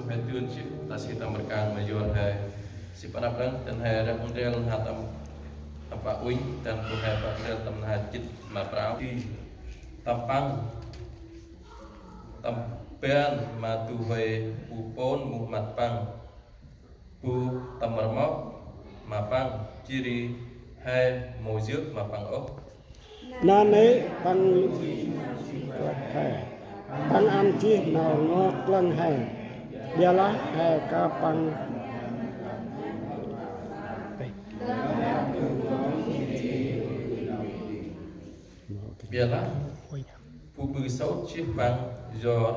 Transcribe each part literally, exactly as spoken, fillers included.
He dơn jêh ta si tâm rkăng ma yor he. Si panăp đăng dăn he răng ndrel na tâm, tâm pă uănh, dăn bu he pă ndrel tâm na jât ma prao. Di tâm păng, tâm ban ma du huê bu pôn muh măt păng. Bu tâm rmoh ma păng, jêh ri he mâu yơk ma păng ôh. Nanê̆ păng lŭ he, păng ăn jêh nau ngŏ klâng he. Bialah he ka păng, bialah bu ƀư sôt jêh păng yor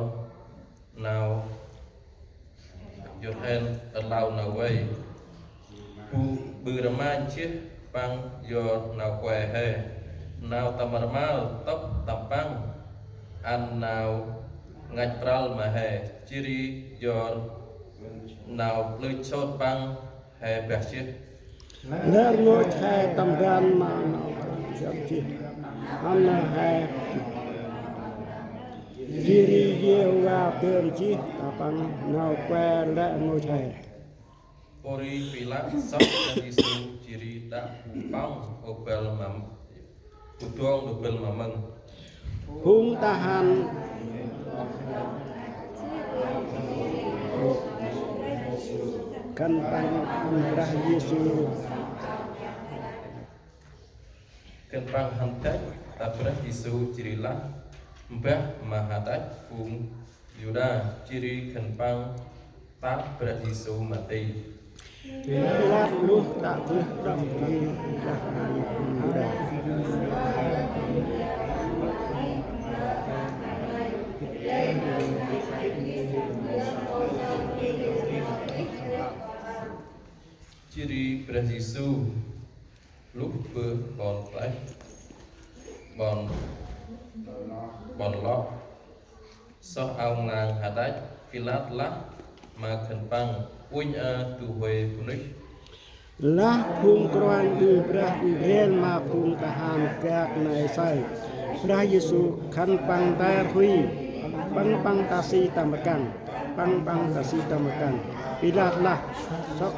nau, yor he, ơ, nau nau vay. Bu ƀư rmanh jêh păng yor nau kue he. Nau tâm rmal tŭp tâm păng ăn nau ngăch pral ma he, jêh ri yor nau plơch sôt păng he bah jêh. Lĕ rngôch he tâm ban ma nau jăp jêh, ăn he jêh ri Yêhôva dơn jêh ta păng nau kue lĕ rngôch he. Pô ri Pilat sŏk Brah Yêsu jêh ri đă bu pŏng ôbăl ma, bu dŏng ôbăl ma mâng. Phung tahan khân păng hăn Brah Yêsu, khân păng hăn dăch ta Brah Yêsu jêh ri lah: Mbah ma hađăch phung Yuđa. Jêh ri khân păng tap Brah Yêsu ma ti. Pilat luh tă bơh đŏng ri lah ma phung Yuđa. Jêh ri Brah Yêsu luh bơh ƀon kleh, ƀon, ƀon lŏ, soh ao nglang hađăch. Pilat lah ma khân păng: Uănh a du huê bunuyh? Lah phung kruanh ƀư brah ndrel ma phung tahan gak nây saơ Brah Yêsu, khân păng nter huy, păng păng ta si tâm rkăng, păng păng ta si tâm rkăng. Pilat lah: Sŏk.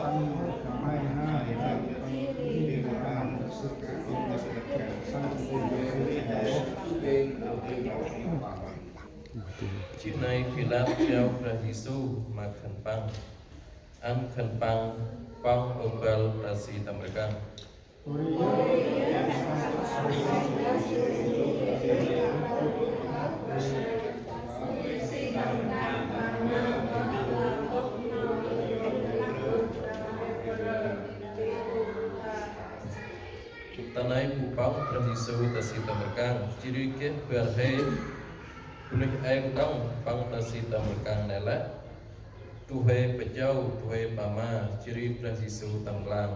Jêh nây Pilat jao Brah Yêsu ma khân păng, ăn khân păng pŏng ôbăl ta si tâm rkăng. Ta nây bu pŏng Brah Yêsu ta si tâm rkăng, jêh ri geh bar hê bunuyh êng đŏng păng ta si tâm rkăng nây lĕ. Du huê pachâo, du huê pama, jêh ri Brah Yêsu tâm nklang.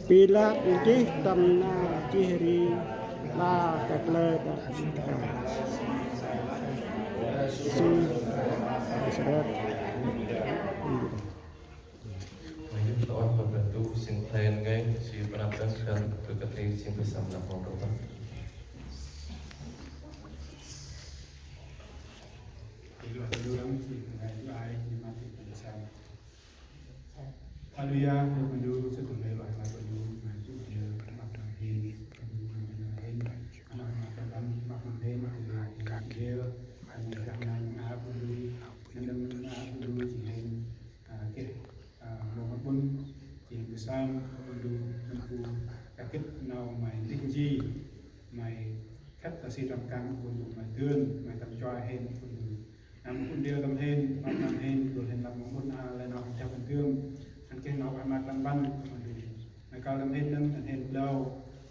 Pilat nchih tâm nau jêh ri la kăt lơ ta si tâm Yêsu Nasaret. Ayun, ta ueh ma Brah Ndu, sĭn khlay ngăn, si panăp đăng, đăng, kơ kơt hê, sĭn pơsăm năp mâu đŏng. Haleluya, Brah Ndu, sĭn khlay ma Brah Ndu, ma Brah Ndu, ma Brah Ndu, ma Brah Ndu, ma Brah Ndu, ma Brah Ndu, ma Brah Ndu, ma Brah Ndu, a, geh, a, mâu hăn ƀŭn, jêng pơsăm, Kôranh Brah Ndu, nâm bu, kah gĭt nau may ndih ji, may khât ta si tâm rkăng, Kôranh Brah Ndu, may dơn, may tâm chuai hên, Kôranh Brah Ndu. Nâm bu ndrel tâm hên, nâm nâm hên, dôl hên lăp mâu ƀŭn a, lĕ nau hên jăp hên dơm, hăn geh nau ueh ma tâm ban, Kôranh Brah Ndu. May kal tâm hên nâm, hăn hên blao,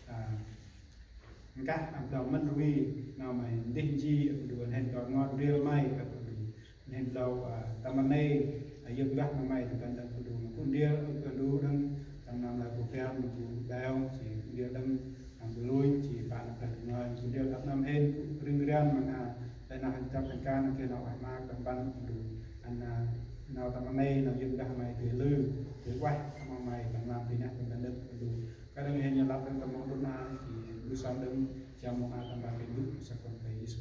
a, Nkah ăn blao mĭn rvê, nau may ndih ji, ăn Kôranh Brah Ndu, ăn hên dôl ngot ndrel may, kah Kôranh Brah Ndu. Ăn hên blao, a, tâm ban nây, a, yơk mbah ma may, tâm ban đăng Kôranh Brah Ndu, ăn Kôranh Brah Ndu đăng, tâm nau lĕ bu bri, bu beo, jêh Kôranh Brah Ndu đăng, tâm bu lui, jêh pă năp đăng ngơi, Kôranh Brah Ndu đăp nâm hên, rưng ran, măng a, lĕ nau hên jăp hên kan, ăn geh nau ueh ma, tâm ban, Kôranh Brah Ndu. Ăn, a, nau tâm ban nây, nau yơk mbah may, tui lư, tui ueh, tâm ban may, tâm ban tui neh, tâm ban đơ̆, Kôranh Brah Ndu. Kah đăng hên nau lăp đăng tâm mâu ƀŭn a, jêh hên bu săm đăng, jao mông a tâm ban Kôranh Brah Ndu, sa kon ta Yêsu